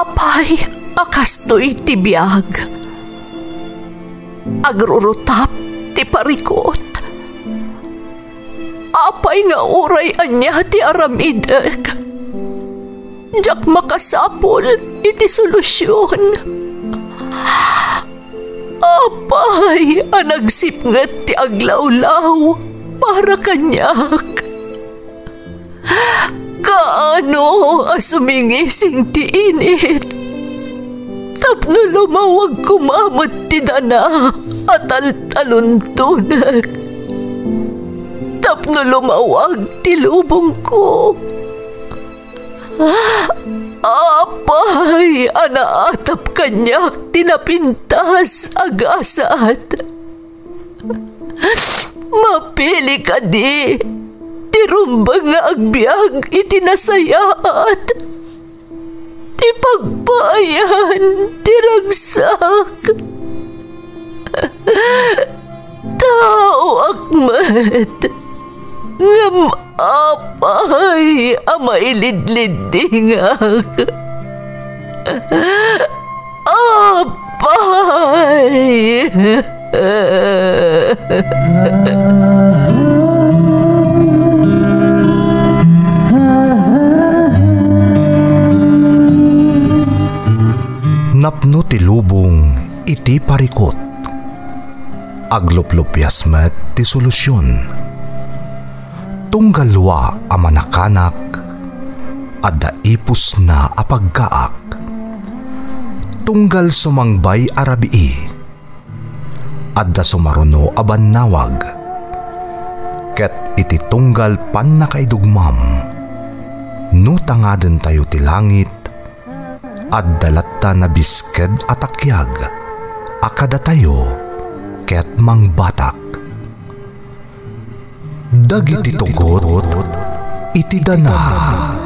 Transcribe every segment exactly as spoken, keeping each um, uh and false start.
Apay a kastoy ti biag? Agrurutap ti parikut. Apay nga uray ania ti aramidek, diak makasapul iti solusion. Apay a nagsipnget ti aglawlaw para kaniak? Kaano a sumingising ti init tapno lumawag koma met ti dana a taltaluntonek, tapno lumawag ti lubongko? Apay a naatap kaniak ti napintas a gasat? Mapili kadi ti rumbeng nga agbiag iti nasayaat, ti pagpaayan ti ragsak? Taoak met, ngem apay a mailidliddingak? Apay! Napno ti lubong iti parikut. Agluplupias met ti solusion. Tunggal lua a manakanak, adda ipusna a pagkaak. Tunggal sumangbay a rabii, adda sumaruno a bannawag. Ket iti tunggal pannakaidugmam, no tangadentayo ti langit, adda latta nabisked a takiag a kadatayo ket mangbatak. Dagiti tugot iti dana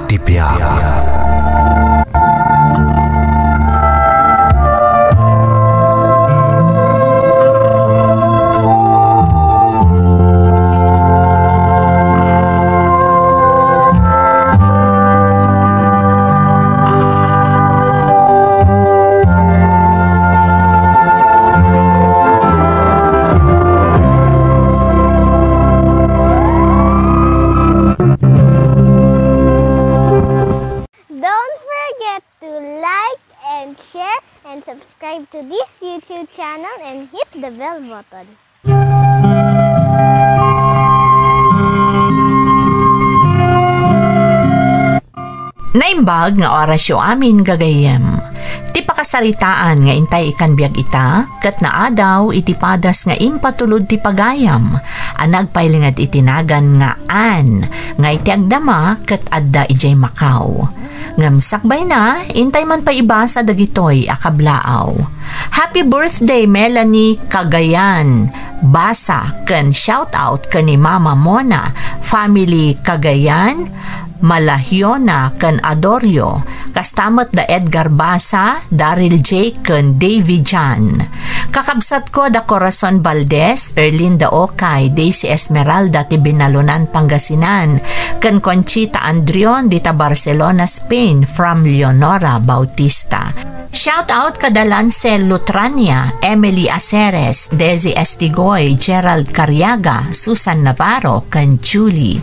ti biag. Don't forget to like and share and subscribe to this YouTube channel and hit the bell button. Naimbag nga orasyo amin, gagayyem. Ti pakasaritaan nga intay ikan biag ita, ket naadaw iti padas nga impatulod ti pagayam a nagpailinged iti nagan nga Ann, nga iti agdama ket adda idiay Macau. Ngem sakbayna, intay man pay ibasa dagitoy a kablaaw. Happy birthday, Melanie Cagayan! Basa ken shout out ken ni Mama Mona, family Cagayan, Malahiona ken Adorio, kasta met da Edgar Basa, Daryl J ken Davy John. Kakabsatko da Corazon Valdez, Erlinda Okay, Daisy Esmeralda ti Binalunan, Pangasinan, ken Conchita Andrion dita Barcelona, Spain, from Leonora Bautista. Shout out kada Lancel Lutrania, Emily Aceres, Desi Estigoy, Gerald Cariaga, Susan Navarro, ken Julie.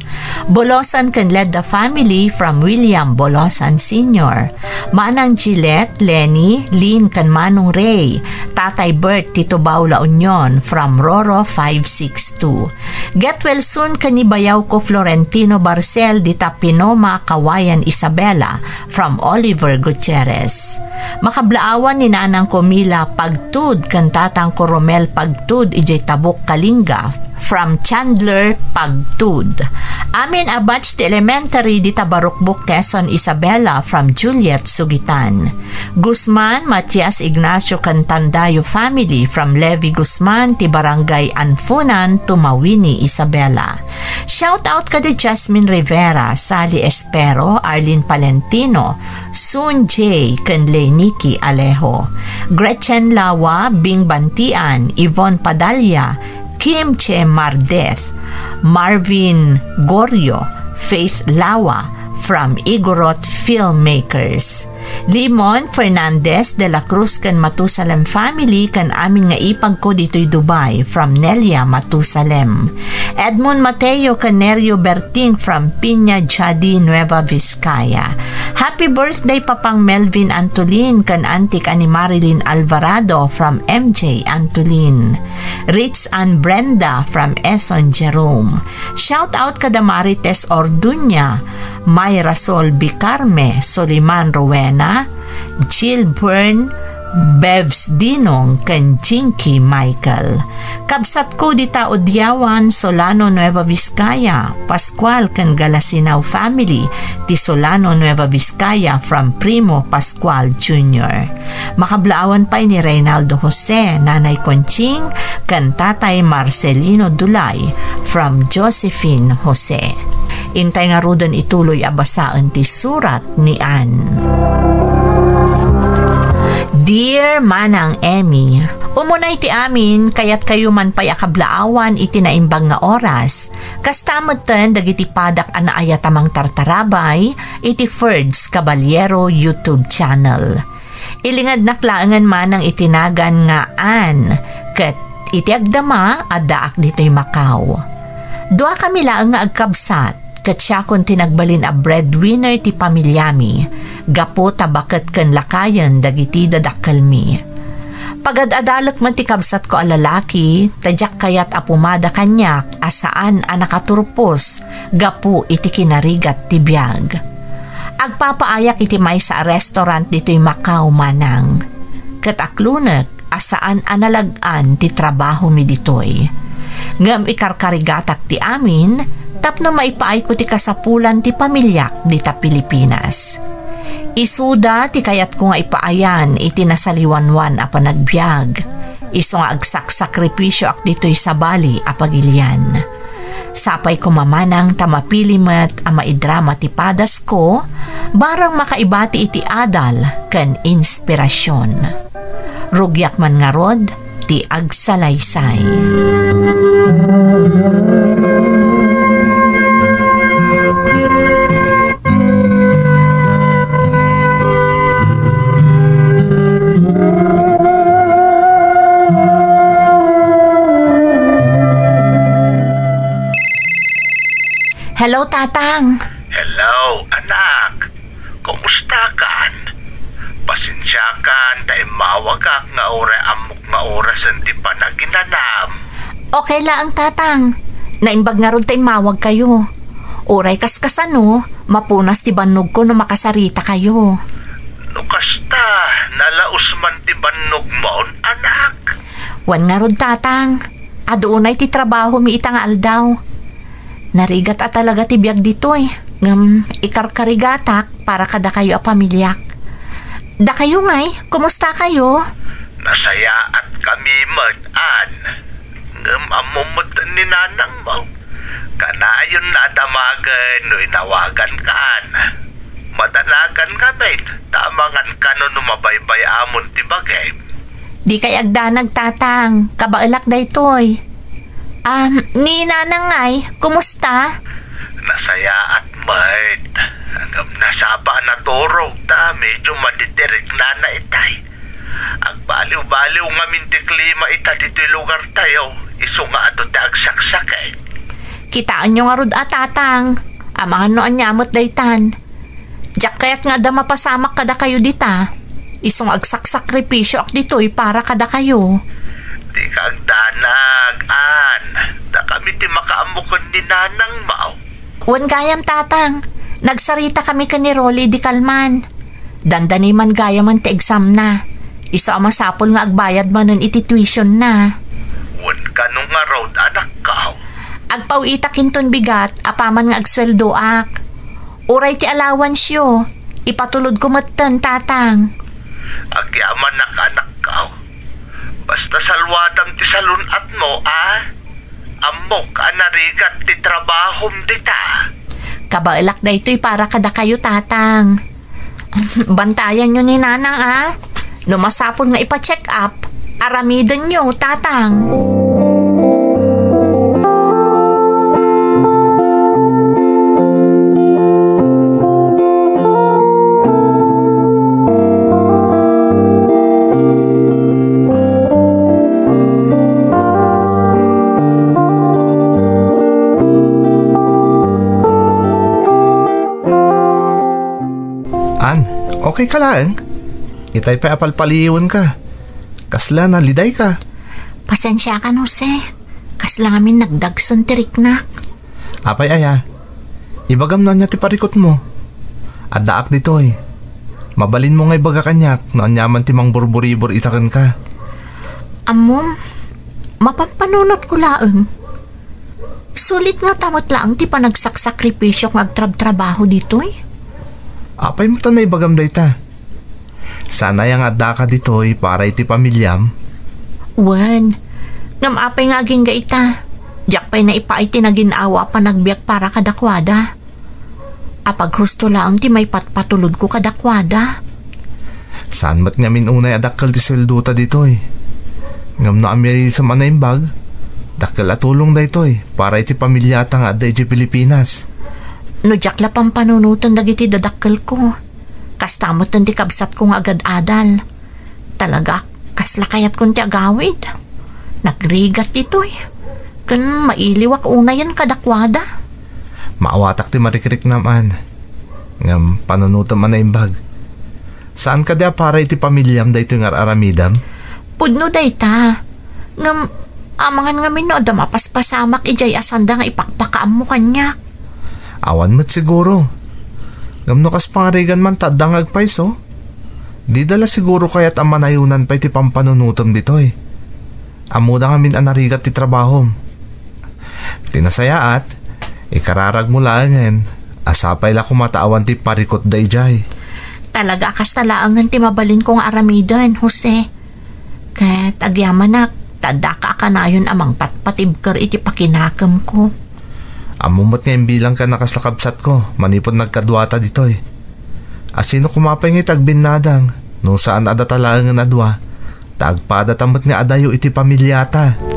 Bolosan ken Ledda family from William Bolosan Senior. Manang Gillette, Lenny, Lynn ken Manong Ray. Tatay Bert ti Tubao, La Union from Roro five six two. Get well soon ken ni Bayawko Florentino Barcel dita Pinoma, Kawayan, Isabela from Oliver Gutierrez. Makablaawan ni Nanang Comila Pagtud ken Tatang Coromel Pagtud idiay Tabuk, Kalinga from Chandler Pagtud. Amin a batch ti elementary dita Barukbuk, Quezon, Isabela from Juliet Sugitan. Guzman, Matias, Ignacio ken Tandayo family from Levi Guzman ti Barangay Anfunan, Tumawini, Isabela. Shout out kada Jasmine Rivera, Sally Espero, Arlene Palentino, Sun J ken Leniki Alejo. Gretchen Lawa, Bing Bantian, Yvonne Padalla, Kim Che Mardez, Marvin Gorio, Faith Lawa from Igorot Filmmakers. Limon Fernandez de la Cruz ken Matusalem family ken amin nga ipagko ditoy Dubai, from Nelia Matusalem. Edmond Mateo ken Nerio Berting from Piña Jadi, Nueva Vizcaya. Happy birthday, Papang Melvin Antolin ken Antik ani Marilyn Alvarado from M J Antolin. Rich and Brenda from Eson Jerome. Shout out kada Marites Orduña, Myra Sol Bicarme, Soliman Rowena, Jill Byrne, Bevs Dinong, ken Jinky Michael. Kabsatko dita Udiawan, Solano, Nueva Vizcaya, Pascual ken Galasinao family, ti Solano, Nueva Vizcaya, from Primo Pascual Junior. Makablaawan pay ni Reynaldo Jose, Nanay Conching, ken Tatay Marcelino Dulay, from Josephine Jose. Intay ngaruden ituloy a basaen ti surat ni Ann. Dear Manang Emmy, umuna iti amin, kayatkayo man pay a kablaawan iti naimbag nga oras. Kasta metten dagiti padak a naayat a mangtartarabay iti Ferds Caballero YouTube channel. Ilingednak laengen manang iti nagan nga Ann, ket iti agdama, addaak ditoy Macau. Duakami laeng nga agkabsat, ket siakon ti nagbalin a breadwinner ti pamiliami, gapu ta baket ken lakayen dagiti dadakkelmi. Pagad-adalek met ti kabsatko a lalaki, ta diak kayat a pumada kaniak a saan a nakaturpos gapu iti kinarigat ti biag. Agpapaayak iti maysa a restaurant ditoy Macau, manang. Ket aklonek a saan a nalag-an ti trabahomi ditoy. Ngem ikarkarigatak ti amin tapno maipaayko ti kasapulan ti pamiliak dita Pilipinas. Isuda ti kayatko nga ipaayan iti nasaliwanwan a panagbiag. Isu nga agsaksakripisioak ditoy sabali a pagilian. Sapay koma manang ta mapili met a maidrama ti padasko, barang makaibati iti adal ken inspirasion. Rugiak man ngarud ti agsalaysay. Hello, Tatang. Hello, anak. Kumusta kan? Pasensiakan ta immawagak nga uray ammok nga orasen ti panaginanam. Okay laeng, Tatang. Naimbag ngarud ta immawagkayo. Uray kaskasano, mapunas ti bannogko no makasaritakayo. No kasta, nalaus man ti bannogmon, anak? Wen ngarud, Tatang. Adu unay ti trabahomi ita nga aldaw. Narigat a talaga ti biag ditoy, ngem ikarkarigatak para kadakayo a pamiliak. Dakayo ngay, kumustakayo? Nasayaatkami met, Ann. Ngem ammom met ni nanangmo. Kanayon a damagen no inawagankan. Madanagan ngamin, ta amangan kano no mabaybay-amon ti bagim. Dikay agdanag, Tatang. Kabaelak daytoy. Ah, ni Nanang ngay, kumusta? Nasayaat met. Ngem nasapa a naturog ta medyo madidiriknana itay. Agbaliw-baliw ngamin ti klima ita ditoy lugartayo, isu nga adu ti agsaksakit. Kitaenyo ngarud a, Tatang. Amangan no ania met daytan. Diak kayat nga adda mapasamak kadakayo dita. Isu nga agsaksakripisioak ditoy para kadakayo. Dika agdanag, Ann. Dakami ti makaammo ken ni nanangmo. Wen gayam, Tatang. Nagsaritakami ken ni Rolly idi kalman. Dandani man gayamen ti examna. Isu a masapul nga agbayad manen iti tuitionna. Wen kano ngarud, anakko? Agpaw-itak inton bigat apaman nga agsueldoak. Uray ti allowanceyo, ipatulodko metten, Tatang. Agyamanak, anakko. Basta saluadam ti salun-atmo, a? Ammok a narigat ti trabahom dita. Kabaelak daytoy para kadakayo, Tatang. Bantayanyo ni Nanang, a? No masapul nga ipa-check up, aramidenyo, Tatang. An, okay ka laeng? Itay pay a palpaliiwenka. Kasla nalidayka. Pasensiakan, Jose. Kasla ngamin nagdagsen ti riknak. Apay aya? Ibagam no ania ti parikutmo. Addaak ditoy. Mabalinmo nga ibaga kaniak no aniaman ti mangburburibor ita kenka. Ammom, mapanpanunotko laeng. Sulit ngata met laeng ti panagsaksakripisio nga agtrabtrabaho ditoy. Apay met a naibagam dayta? Saan aya nga addaka ditoy para iti pamiliam? Wen, ngem apay nga agingga ita? Diak pay naipaay ti nagin-awa a panagbiag para kadakuada. Apaghusto laeng ti maipatpatulodko kadakuada. Saan met ngamin unay a dakkel ti sueldota ditoy. Ngem no amiayusem a naimbag, dakkel a tulong daytoy para iti pamiliata nga adda idiay Pilipinas. No diak la pampanunoten dagiti dadakkelko, kasta metten ti kabsatko nga agad-adal. Talaga, kasla kayatkon ti agawid. Nagrigat ditoy. Ken mailiwak unayen kadakuada. Maawatak ti marikriknam, An. Ngem panunotem a naimbag. Saan kadi a para iti pamiliam daytoy nga ar-aramidem? Pudno dayta. Ngem, amangan ngamin no adda mapaspasamak idiay a saanda nga ipakpakaammo kaniak. Awan met siguro. Ngem no kas pangarigan man ta adda nga agpayso, dida la siguro kayat a manayonan pay ti pampanunotem ditoy. Ammoda ngamin a narigat ti trabahom. Ti nasayaat, ikararagmo laengen a sapay la koma ta awan ti parikutda idiay. Talaga a kasta laengen ti mabalinko nga aramiden, Jose. Ket agyamanak, ta addaka a kanayon a mangpatpatibker iti pakinakemko. Ammom met nga imbilangkan a kasla kabsatko manipud nagkaduata ditoy. A sino koma pay nga iti agbinnadang no saan a data laengen a dua, ta agpadata met nga adayo iti pamiliata.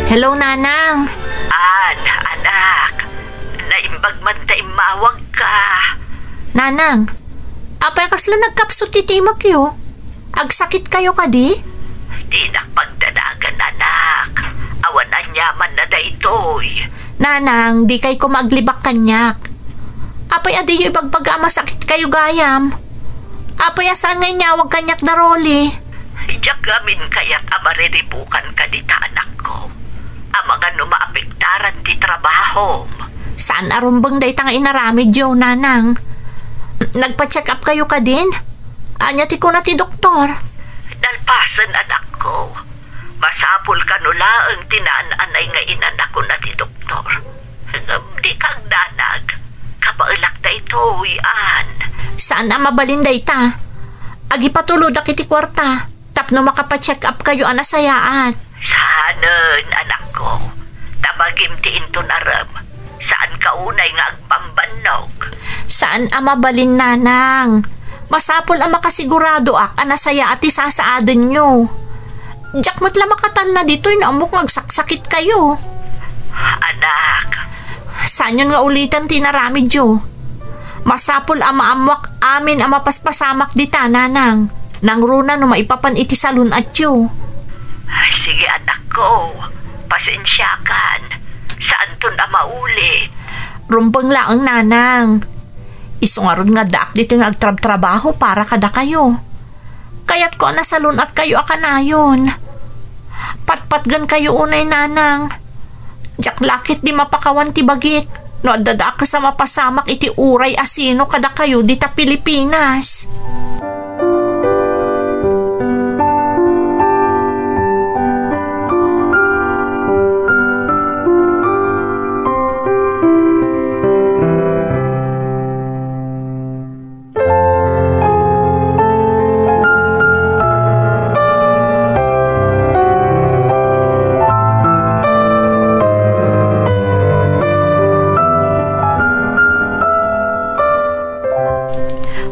Hello, Nanang. An, anak. Naimbag man ta immawagka. Nanang, apay kasla nagkapsut ti timekyo? Agsakitkayo kadi? Dinak pagdanagan, anak. Awan aniamanna daytoy. Nanang, dikay koma aglibak kaniak. Apay a diyo ibagbaga a masakitkayo gayam? Apay a saan nga inyawag kaniak da Rolly? Diak ngamin kayat a mariribukan kadita, anakko. Amangan no maapektaran ti trabahom. Saan a rumbeng dayta nga inaramidyo, Nanang. Nagpa-check up kayo kadin? Ania ti kuna ti doktor? Nalpasen, anakko. Masapul kano laeng ti naan-anay nga inana, kuna ti doktor. Ngem dika agdanag. Kabaelak daytoy, An. Saan a mabalin dayta. Agipatulodak iti kuarta tapno makapa-check up kayo a nasayaat. Saanen, anakko. Ta bagim ti inton arem, saanka unay nga agbambannog. Saan a mabalin, Nanang. Masapul a makasiguradoak a nasayaat ti sasaadenyo. Diak met la makatalna ditoy no ammok nga agsaksakitkayo. Anak. Saanyon nga ulitan ti inaramidyo. Masapul a maammoak amin a mapaspasamak dita, Nanang. Nangruna no maipapan iti salun-atyo. Ay, sige, anakko. Pasensiakan. Saanton a maulit. Rumbeng laeng, Nanang. Isu ngarud nga addaak ditoy nga agtrabtrabaho para kadakayo. Kayatko a nasalun-atkayo a kanayon. Patpatgenkayo unay, Nanang. Diak la ketdi mapakawan ti bagik no adda dakes a mapasamak iti uray a sino kadakayo dita Pilipinas.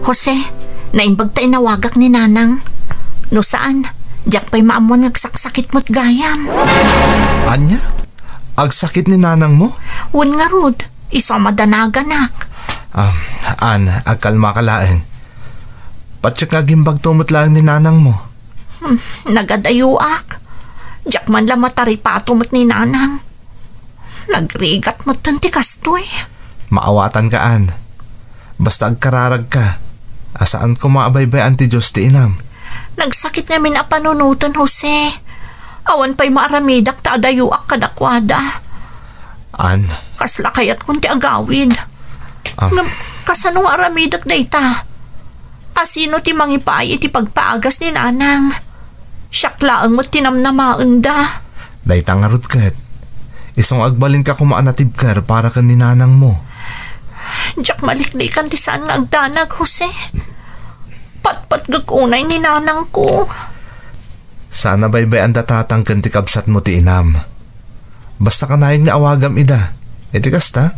Jose, naimbag ta inawagak ni Nanang. No saan, Diak pay maammuan nga agsaksakit met gayam. Ania? Agsakit ni nanangmo? Wen ngarud, isu a madanaganak. Ah, Ann, agkalmaka laeng. Patiek nga agimbagto met laeng ni nanangmo. Hmm, nagadayoak. Diak man la mataripato met ni nanang. Nagrigat metten ti kastoy. Maawatanka, Ann. Basta agkararagka, a saan koma a baybay-an ti Dios ti inam. Nagsakit ngamin a panunoten, Jose. Awan pay maaramidak ta adayoak kadakuada. Ann. Kasla kayatkon ti agawid. Ah. Ngem, kasano nga aramidek dayta? Asino ti mangipaay iti pagpaagas ni nanang? Siak laeng met ti namnamaenda. Dayta ngarud ket, isu nga agbalinka koma a natibker para ken ni nanangmo. Diak maliklikan ti saan nga agdanag, Jose. Patpatgek unay ni nanangko. Saan a baybay-an da tatang ken ti kabsatmo ti inam. Basta kanayon nga awagam ida. Iti kasta,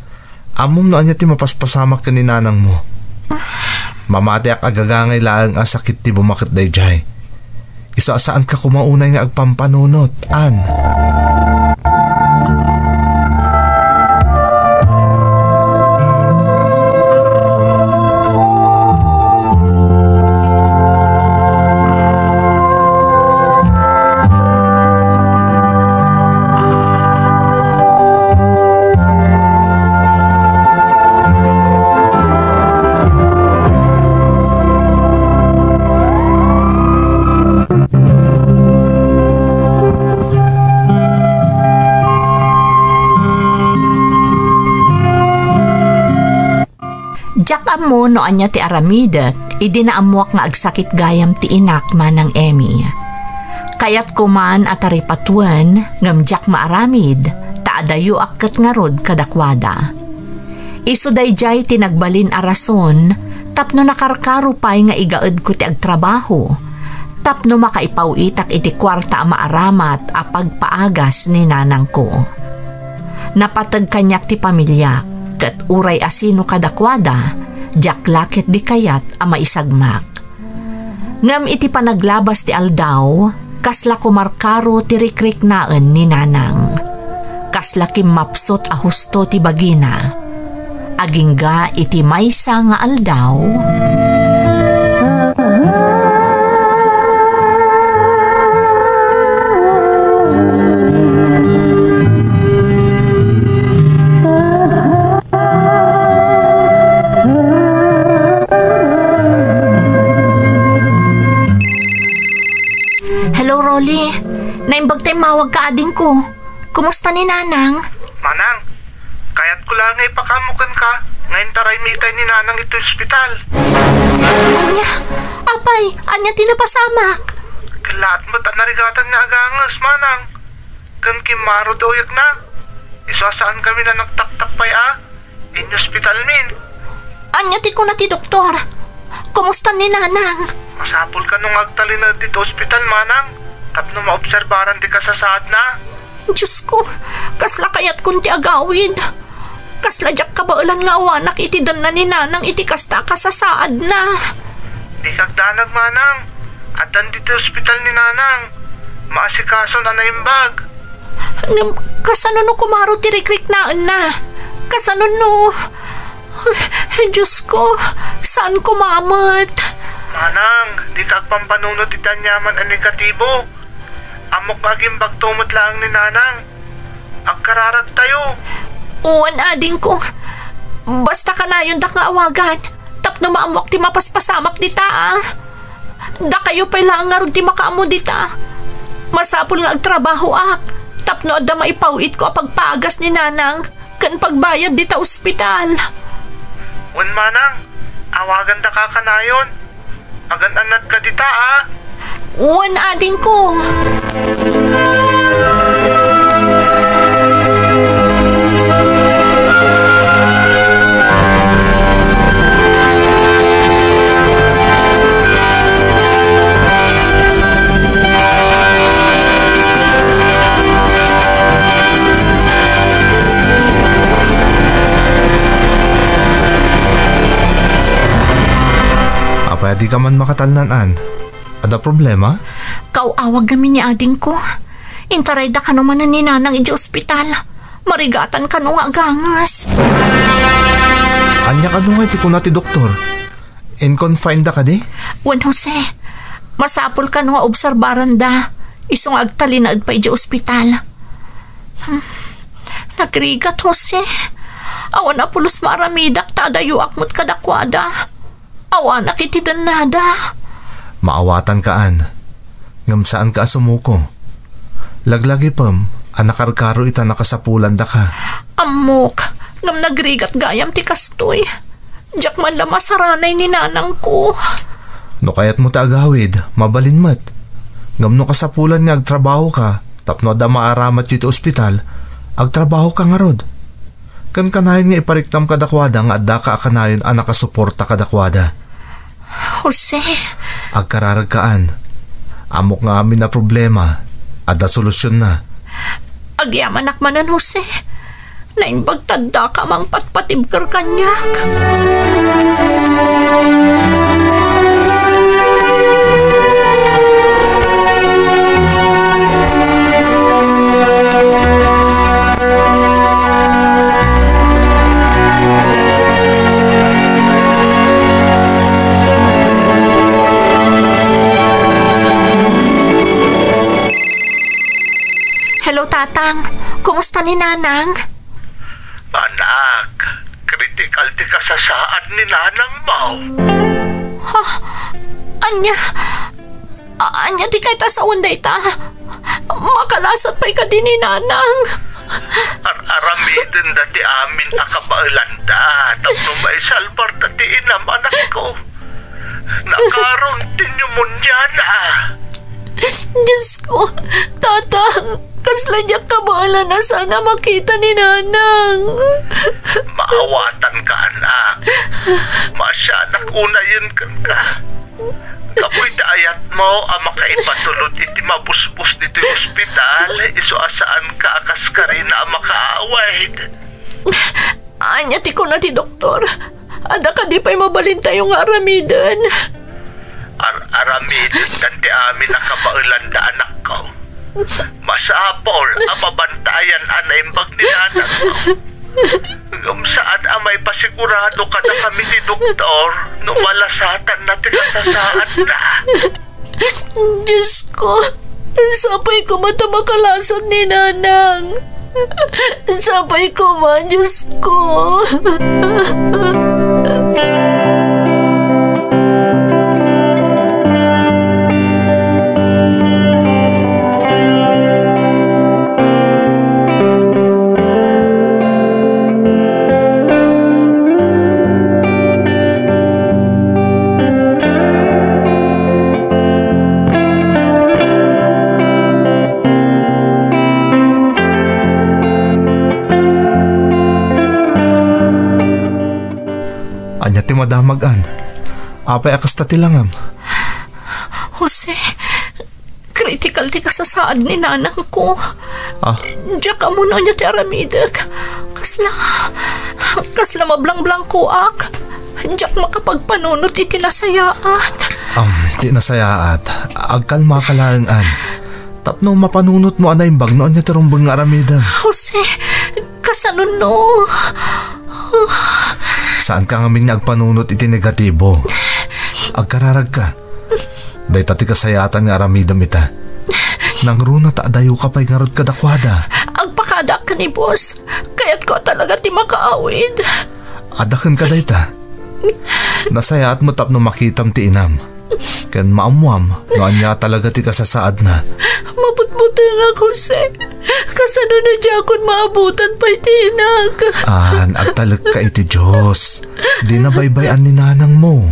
ammom no ania ti mapaspasamak ken ni nanangmo. Mamatiak a gagangay laeng a sakit ti bumaket daydiay. Isu a saanka koma unay nga agpampanunot, Ann. Diak ammo no ania ti aramidek idi naammoak nga agsakit gayam ti inak, Manang Emmy. Kayatko man a taripatoen ngem diak maaramid ta adayoak ket ngarud kadakuada. Isu daydiay ti nagbalin a rason tapno nakarkaro pay nga igaedko ti agtrabaho tapno makaipaw-itak iti kuarta a maaramat a pagpaagas ni nanangko. Napateg kaniak ti pamiliak, ket uray asino kadakuada, diak la ketdi kayat a maisagmak. Ngem iti panaglabas ti aldaw, kasla kumarkaro ti rikriknaen ni nanang. Kasla kimmapsut a husto ti bagina. Agingga iti maysa nga aldaw. Hello, Rolly. Naimbag ta immawagka, adingko. Kumusta ni Nanang? Manang, kayatko la nga ipakaammo kenka nga intaray mitay ni Nanang iti ospital. Ania? Apay, ania ti napasamak? Kellaat met a narigatan nga aganges, Manang. Ken kimmaro ti uyekna. Isu a saankami a nagtaktak pay a inospitalmin. Ania ti kuna ti doktor? Kumusta ni Nanang? Masapul kano nga agtalinaed ditoy ospital, Manang, tapno maobserbaran ti kasasaadna. Diosko, kasla kayatkon ti agawid. Kasla diak kabaelan nga awanak iti danna ni Nanang iti kasta a kasasaadna. Dika agdanag, Manang. Addan ditoy ospital ni Nanang. Maasikason a naimbag. Ngem, kasano no kumaro ti rikriknaenna? Kasano no? Diosko, saan koma met? Manang, dika agpampanunot iti aniaman a negatibo. Ammok nga agimbagto met laeng ni Nanang. Agkararagtayo. Wen, adingko. Basta kanayondak nga awagan tapno maammoak ti mapaspasamak dita, a. Dakayo pay laeng ngarud ti makaammo dita. Masapul nga agtrabahoak tapno adda maipaw-itko a pagpaagas ni Nanang ken pagbayad dita ospital. Wen, Manang, awagandaka kanayon. Agan-annadka dita, a. Wen, adingko. Apay a dika man makatalnan, Ann? Adda problema? Kaaw-awag ngamin ni adingko. Intarayda kano manen ni Nanang idiay ospital. Marigatan kano nga agangas. Ania kano nga iti kuna ti doktor? In-confine da kadi? Wen, Jose. Masapul kano nga obserbaranda. Isu nga agtalinaed pay idiay ospital. Hmm. Nagrigat, Jose. Awan a pulos maaramidak ta adayoak met kadakuada. Awanak iti dennada. Maawatanka, Ann. Ngem saanka a sumuko. Laglagipem a nakarkaro ita nakasapulandaka. Ammok, ngem nagrigat gayam ti kastoy. Diak man la masaranay ni nanangko. No kayatmo ti agawid, mabalin met. Ngem no kasapulan nga agtrabahoka tapno adda maaramatyo iti ospital, agtrabahoka ngarud. Ken kanayon nga ipariknam kadakuada nga addaka a kanayon a nakasuporta kadakuada. Jose. Agkararagka, Ann. Ammok nga amin a problema, adda solusionna. Agyamanak manen, Jose. Naimbag ta addaka a mangpatpatibker kaniak. Hello, Tatang. Kumusta ni Nanang? Anak, kritikal ti kasasaad ni nanangmo. Ha? Ania? A-, ania ti kayat a sawen dayta? Makalasat pay kadi ni Nanang? Ar-aramidenda ti amin a kabaelanda tapno maisalbarta ti inam, anakko. Nakaron ti pneumonia-na. Diosko, Tatang, kasla diak kabaelan a saan a makita ni Nanang. Maawatanka, anak. Maasianak unayen kenka. Kapuy ti ayatmo a makaipatulod iti mabusbos ditoy ospital, isu a saanka a kaskarina a makaawid. Ania ti kuna ti doktor? Adda kadi pay mabalintayo nga aramiden? Ar-aramiden ti amin a kabaelanda, anakko. Masapul a mabantayan a naimbag ni nanangmo. Ngem saan a maipasigurado kadakami ti doktor no malasatanna ti kasasaadna. Diosko, sapay koma ta makalasat ni Nanang. Sapay koma, Diosko. Ania ti madamag, Ann? Apay a kasta ti langam? Jose, kritikal ti kasasaad ni nanangko. Ah. Diak ammo no ania ti aramidek. Kasla, kasla mablangblankoak. Diak makapagpanunot iti nasayaat. Am, ti nasayaat, agkalmaka laeng, Ann. Tapno mapanunotmo a naimbag no ania ti rumbeng nga aramidem. Jose, kasano no? Saanka ngamin nga agpanunot iti negatibo. Agkararagka. Dayta ti kasayaatan nga aramidem ita. Nangruna ta adayoka pay ngarud kadakuada. Agpakadaak ken ni boss. Kayatko a talaga ti makaawid. Adda kenka dayta. Nasayaat met tapno makitam ti inam. Ken maammuam no ania talaga ti kasasaadna. Mabutbutengak, Jose. Kasano no diakon maabutan pay ti inak? Ann, agtalekka iti Dios. Dina baybay-an ni nanangmo.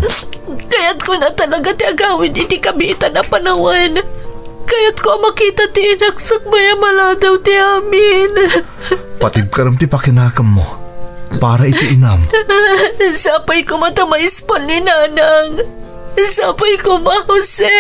Kayatko na talaga ti agawid iti kabiitan a panawen. Kayatko a makita ti inak sakbay a maladaw ti amin. Patibkerem ti pakinakemmo para iti inam. Sapay koma ta maispal ni nanang. Sapay koma, Jose.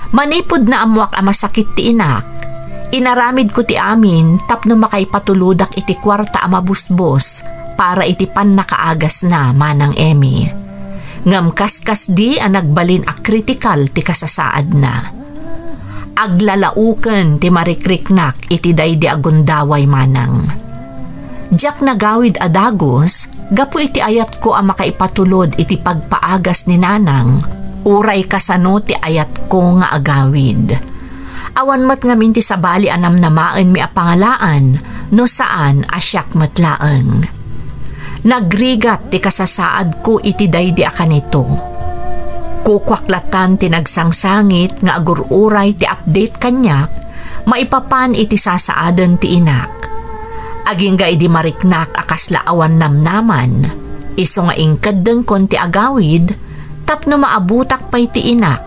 Manipud naammoak a masakit ti inak, inaramidko ti amin tapno makaipatulodak iti kuarta a mabusbos para iti pannakaagasna, Manang Emmy. Ngem kaskasdi a nagbalin a kritikal ti kasasaadna. Aglalaoken ti marikriknak iti daydi a gundaway, Manang. Diak nagawid a dagus gapu iti ayatko a makaipatulod iti pagpaagas ni Nanang, uray kasano ti ayatko nga agawid. Awan met ngamin ti sabali a namnamaenmi a pangalaan no saan a siak met laeng. Nagrigat ti kasasaadko iti daydi a kanito. Kukuak latan ti nagsangsangit nga agur-uray ti update kaniak maipapan iti sasaaden ti inak. Agingga idi mariknak a kasla awan namnaman, isu nga inkeddengkon ti agawid tapno maabutak pay ti inak,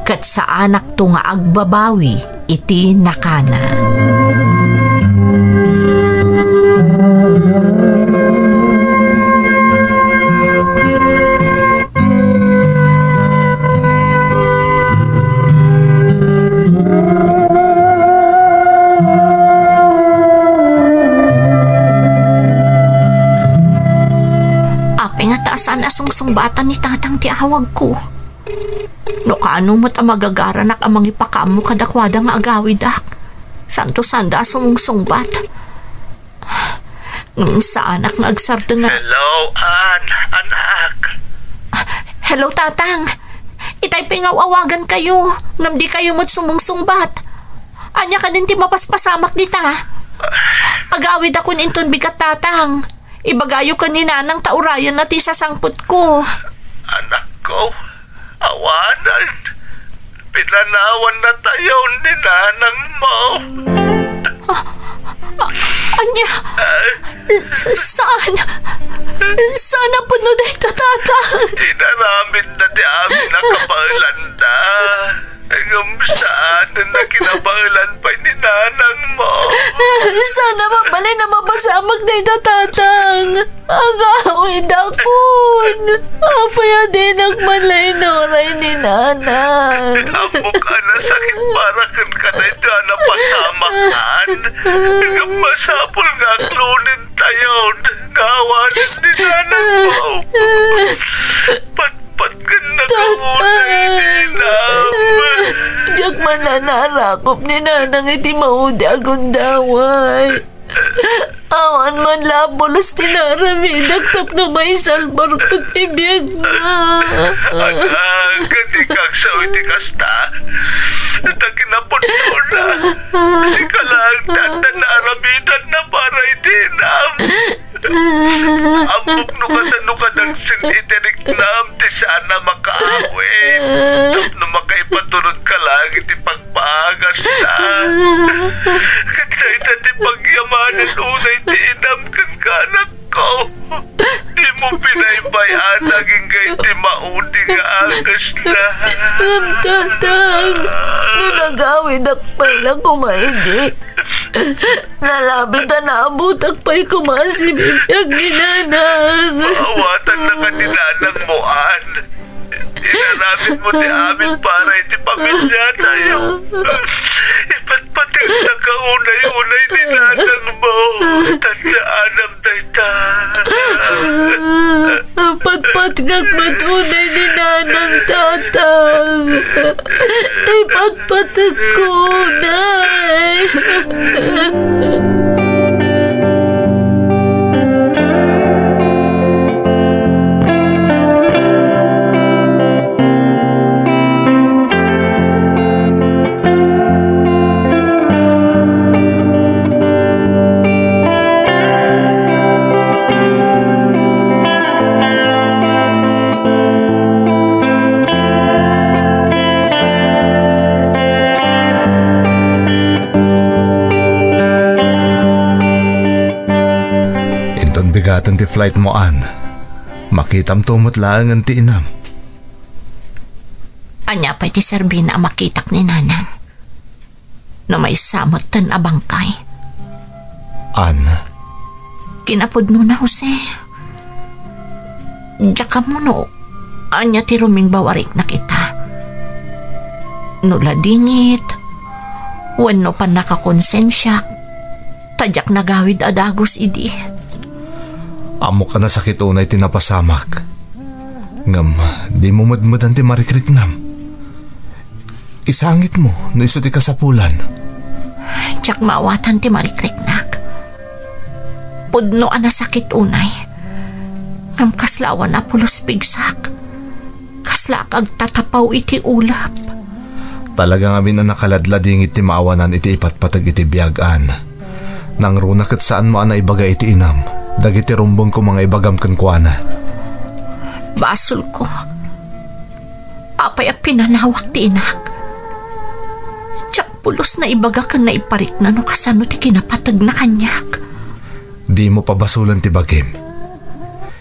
ket saanakto nga agbabawi iti nakana. Apay nga ta saan a sungsungbatan ni tatang ti awagko? No kaano met a magagaranak a mangipakaammo kadakuada nga agawidak, santo sanda a sumungsungbat. Ngem saanak nga agsardeng nga Hello, Ann, anak. Hello, Tatang. Itay pay nga aw-awagankayo, ngem dikayo met sumungsungbat. Ania kadin ti mapaspasamak dita? Agawidakon inton bigat, Tatang. Ibagayo ken ni Nanang ta urayenna ti sasangpetko. Anakko, awanen. Pinanawan na tayo ni nanang mo. Ah, ah, ania? Ah. S-, saan? Saan a pudno dayta, Tatang? Inaramid na ti amin a kabaelan da. Ngem saan a kinabaelan pay ni nanang mo. Saan a mabalin a mapasamak dayta, Tatang. Agawidakon. Apay a dinak man la inuray ni Nanang? Ammok a nasakit para kenka daytoy a napasamakan. Ngem masapul nga aklonentayon nga awanen ni Nanang mo. Patpat ken nakaunay ni Tatang. Inam. Diak man la naarakop ni Nanang iti maudi a gundaway. Awan man la a pulos ti naaramidak tapno maisalbarko ti biagna. Anak, dikak sao iti kasta. Ta kinapudnona, dika laeng ti adda naaramidanna para iti inam. Ammok no kasano kadagsen iti riknam ti saan a makaawid tapno makaipatulodka laeng iti pag- paagasta. Ket dayta ti pagyamanen unay ti inam kenka, anakko. Dimo pinaybay-an agingga iti maudi nga agasna. Ngem, Tatang, no nagawidak pay la koma idi, nalabit a naabutak pay koma a sibibiag ni Nanang. Paawatan na ka ni Nanang mo, Ann. Inaramid mo ti amin para iti pamiliatayo. Ipatpategna ka unay-unay ni nanang mo. Taddaanam dayta. Patpatgak met unay ni Nanang, Tatang. Ipatpategko unay. Inton bigaten ti flight mo, Ann, makitamto met laengen ti inam. Ania pay ti serbina a makitak ni Nanang no maysa metten a bangkay? Ann. Kinapudnona, Jose. Diak ammo no ania ti rumingbaw a riknak ita. No ladingit, wenno pannakakonsensiak, ta diak nagawid a dagus idi. Ammok a nasakit unay ti napasamak. Ngem, dimo medmedan ti marikriknam. Isangitmo no isu ti kasapulan. Diak maawatan ti marikriknak. Pudno a nasakit unay. Ngem kasla awan a pulos pigsak. Kaslaak agtatapaw iti ulep. Talaga ngamin a nakaladladingit ti maawanan iti ipatpateg iti biag, Ann. Nangruna ket saanmo a naibaga iti inam dagiti rumbengko nga ibagam kenkuana. Basolko. Apay a pinanawak ti inak? Diak pulos naibaga ken naiparikna no kasano ti kinapategna kaniak. Dimo pabasolen ti bagim.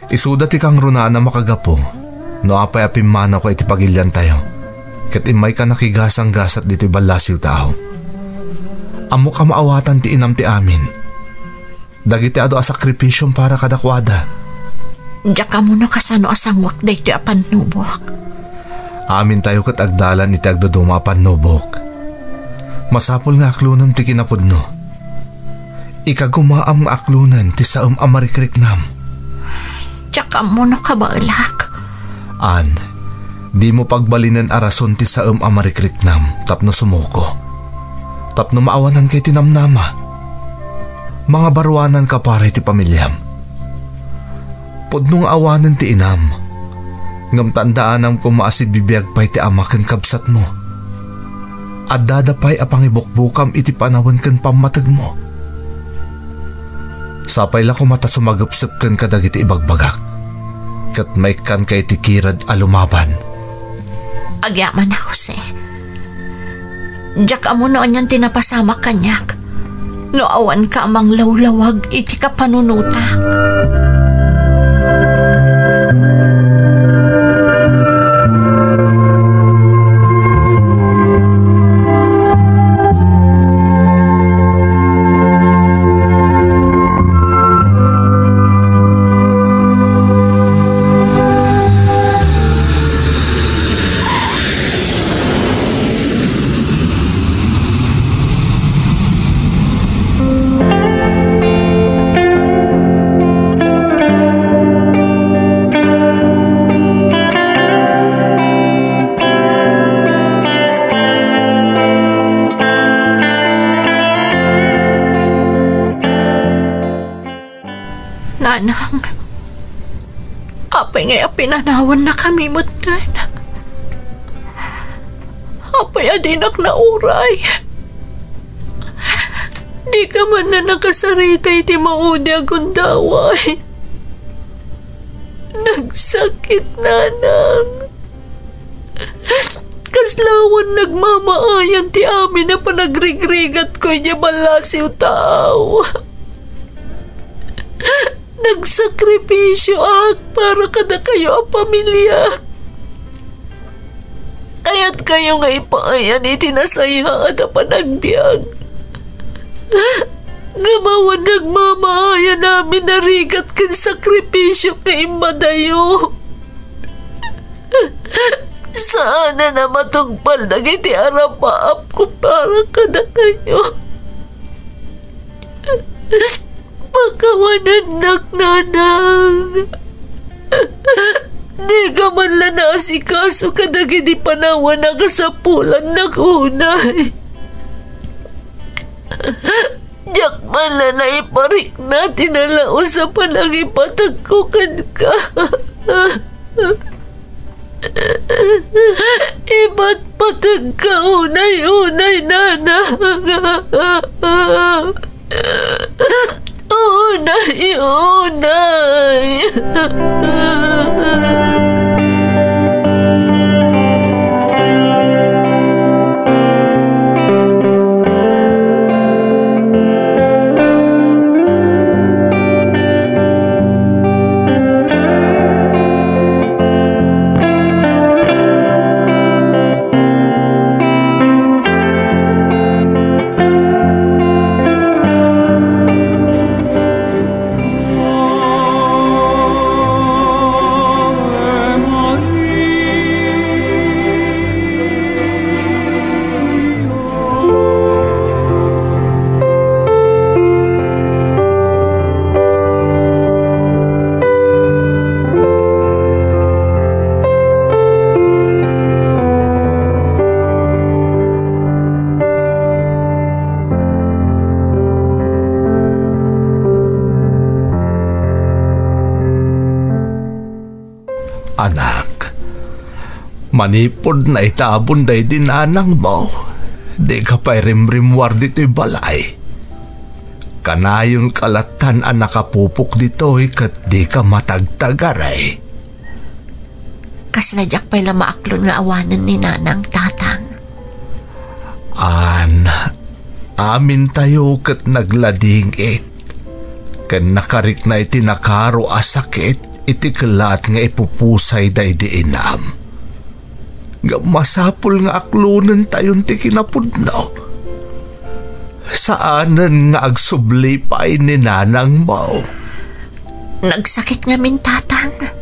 Isuda ti kangrunaan a makagapu no apay a pimmanawka iti pagiliantayo, ket immayka nakigasanggasat ditoy ballasiw taaw. Ammok a maawatan ti inam ti amin dagiti adu a sakripisiom para kadakuada. Diak ammo no kasano a sanguak daytoy a pannubok. Amintayo ket agdalan iti agduduma a pannubok. Masapul nga aklonem ti kinapudno. Ikagumaam nga aklonen ti saem a marikriknam. Diak ammo no kabaelak. Ann, dimo pagbalinen a rason ti saem a marikriknam tapno sumuko. Tapno maawananka iti namnama. Mangabaruananka para iti pamiliam. Pudno nga awanen ti inam, ngem tandaanam koma a sibibiag pay ti ama ken kabsatmo. Addada pay a pangibukbukam iti panawen ken pammategmo. Sapay la koma ta sumagepsep kenka dagiti ibagbagak, ket maikkanka iti kirad a lumaban. Agyamanak, Jose. Diak ammo no anian ti napasamak kaniak no awanka a manglawlawag iti kapanunotak. Nanang, apay ngay a pinanawannakami metten? Apay a dinak nauray? Dika man la nakasarita iti maudi a gundaway. Nagsakit, Nanang. Kasla awan nagmamaayan ti amin a panagrigrigatko idiay ballasiw taaw. Nagsakripisioak para kadakayo a pamiliak. Kayatkayo nga ipaayan iti nasayaat a panagbiag. Ngem awan nagmamaayan amin a rigat ken sakripisio nga immadayo. Saanen a matungpal dagiti arapaapko para kadakayo. Pakawanennak, Nanang. Dika man la naasikaso kadagiti panawen a kasapulannak unay. Diak man la naiparikna ti nalaus a panangipategko kenka. Ipatpategka unay-unay, Nanang. Unay, unay. Manipud naitabon daydi nanangmo, dika pay rimrimmuar ditoy balay. Kanayonka lattan a nakapupok ditoy ket dika matagtagari. Kasla diak pay la maaklon nga awanen ni Nanang, Tatang. An, amintayo ket nagladingit ken nakarikna iti nakaro a sakit iti kellat nga ipupusay daydi inam. Ngem masapul nga aklonentayon ti kinapudno. Saanen nga agsubli pay ni nanangmo. Nagsakit ngamin, Tatang.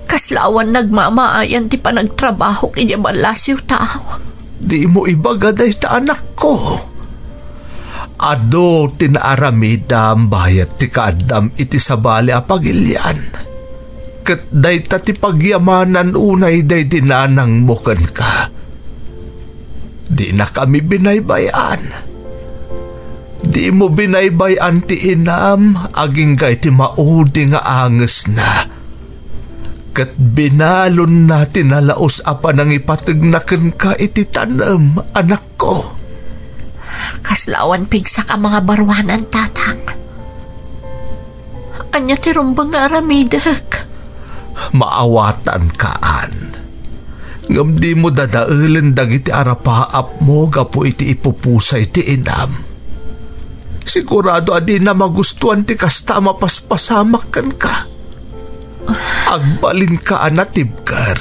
Kasla awan nagmamaayan ti panagtrabahok idiay ballasiw tao. Dimo ibaga dayta, anakko. Adu ti naaramidam bayat ti kaaddam iti sabali a pagilian. Ket dayta ti pagyamanan unay daydi nanangmo kenka. Dinakami binaybay-an. Dimo binaybay-an ti inam agingga iti maudi nga angesna. Ket binalonna ti nalaus a panangipategna kenka iti tanem, anakko. Kasla awan pigsak a mangabaruanan, Tatang. Ania ti rumbeng nga aramidek? Maawatanka, Ann. Ngem dimo dadaelen dagiti arapaapmo gapu iti ipupusay ti inam. Sigurado a dina magustuan ti kasta a mapaspasamak kenka. Agbalinka a natibker.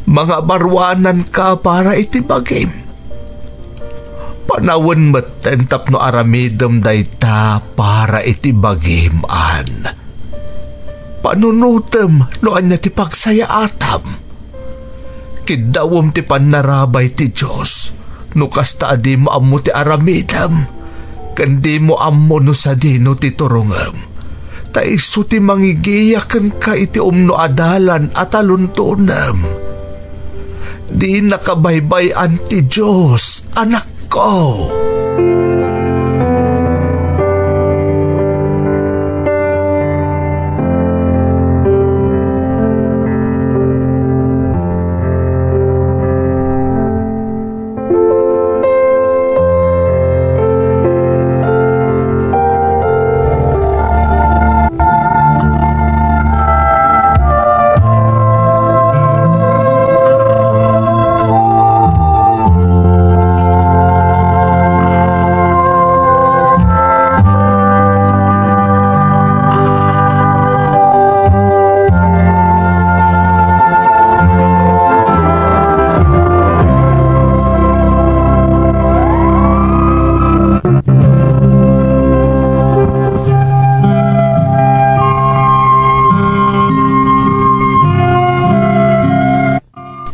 Mangabaruananka para iti bagim. Panawen metten tapno aramidem dayta para iti bagim, Ann. Panunotem no ania ti pagsayaatam. Kiddawem ti pannarabay ti Dios no kasta a dimo ammo ti aramidem, ken dimo ammo no sadino ti turongem. Ta isu ti mangigiya kenka iti umno a dalan a taluntonem. Dinaka baybay-an ti Dios, anakko.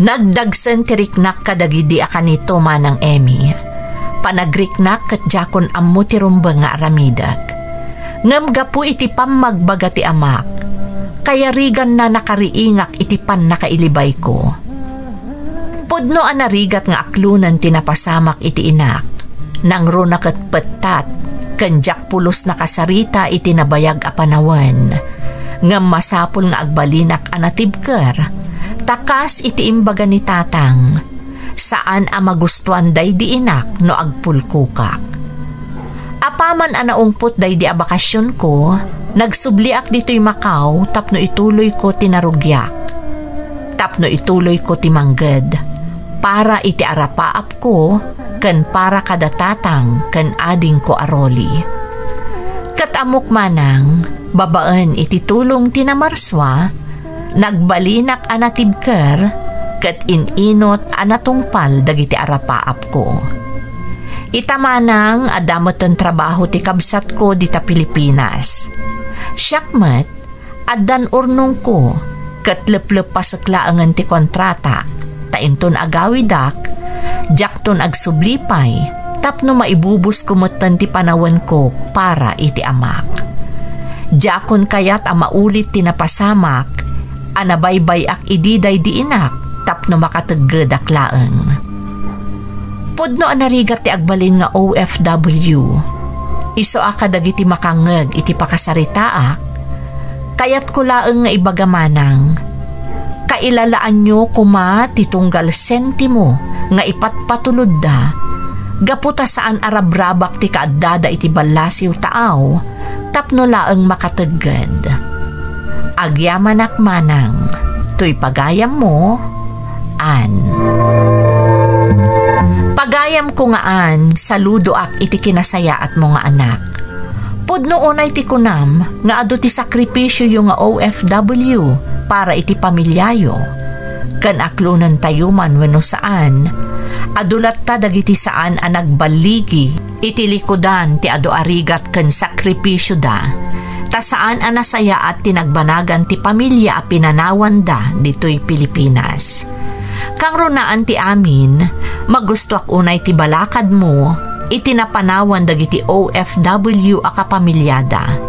Nagdagsen ti riknak kadagidi a kanito, Manang Emmy. Panagriknak ket diakon ammo ti rumbeng nga aramidek. Ngem gapu iti pammagbaga ti amak, kayariganna nakariingak iti pannakailibayko. Pudno a narigat nga aklonen ti napasamak iti inak. Nangruna ket pettat, ken diak pulos nakasarita iti nabayag a panawen. Ngem masapul nga agbalinak a natibker, ta kas iti imbaga ni Tatang, saan a magustuan daydi inak no agpulkokak. Apaman a naungpot daydi a bakasionko, nagsubliak ditoy Macau tapno ituloyko ti narugiak. Tapno ituloyko ti mangged para iti arapaap ko ken para kada tatang ken adingko a Rolly. Ket ammok manang, babaen iti tulong ti namarsua, nagbalinak a natibker ket in-inot a natungpal dagiti arapaapko. Ita manang, adda metten trabaho ti kabsatko dita Pilipinas. Siak met, addan urnongko, ket lepleppasek laengen ti kontrata, ta inton agawidak, diakton agsubli pay tapno maibubusko metten ti panawenko para iti amak. Diakon kayat a maulit ti napasamak a nabaybay-ak idi daydi inak tapno makateggedak laeng. Pudno a narigat ti agbalin nga O F W. Isu a kadagiti makangngeg iti pakasaritaak, kayatko laeng nga ibaga manang, ta ilalaanyo koma ti tunggal sentimo nga ipatpatulodda, gapu ta saan a rabrabak ti kaaddada iti ballasiw taaw tapno laeng makategged. Agyamanak manang, toy pagayammo, Ann. Pagayamko nga Ann, saludoak iti kinasayaatmo nga anak. Pudno unay ti kunam nga adu ti sakripisioyo nga O F W para iti pamiliayo. Ken aklonentayo man wenno saan, adu latta dagiti saan a nagballigi iti likudan ti adu a rigat ken sakripisioda, ta saan a nasayaat ti nagbanagan ti pamilia a pinanawanda ditoy Pilipinas. Kangrunaan ti amin, magustoak unay ti balakadmo iti napanawan dagiti O F W a kapamiliada.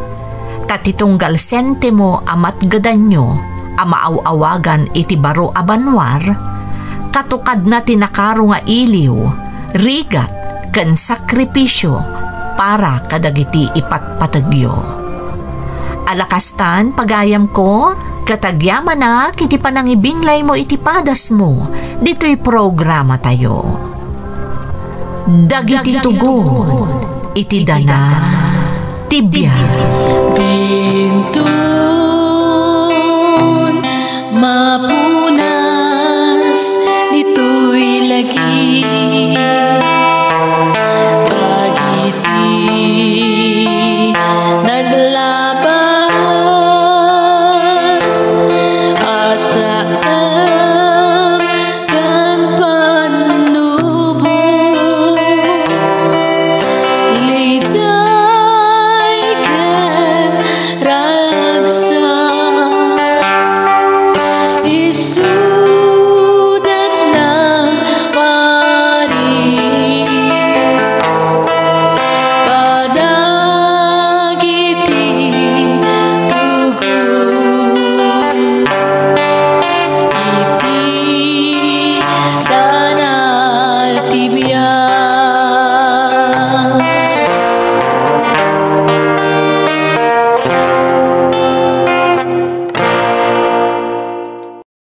Ta ti tunggal sentimo a matgedanyo a maaw-awagan iti baro a banwar, katukadna ti nakaro nga iliw, rigat, ken sakripisio para kadagiti ipatpategyo. Alakastan, pagayamko, ket agyamanak iti panangibinglaymo iti padasmo ditoy programatayo. Dagiti tugon iti dana ti biag. Dinton mapunas ditoy lagi dagiti naglabas a saan ken pannubo, liday ken ragsak, isuda nang paris kadagiti tugon iti dana ti biag.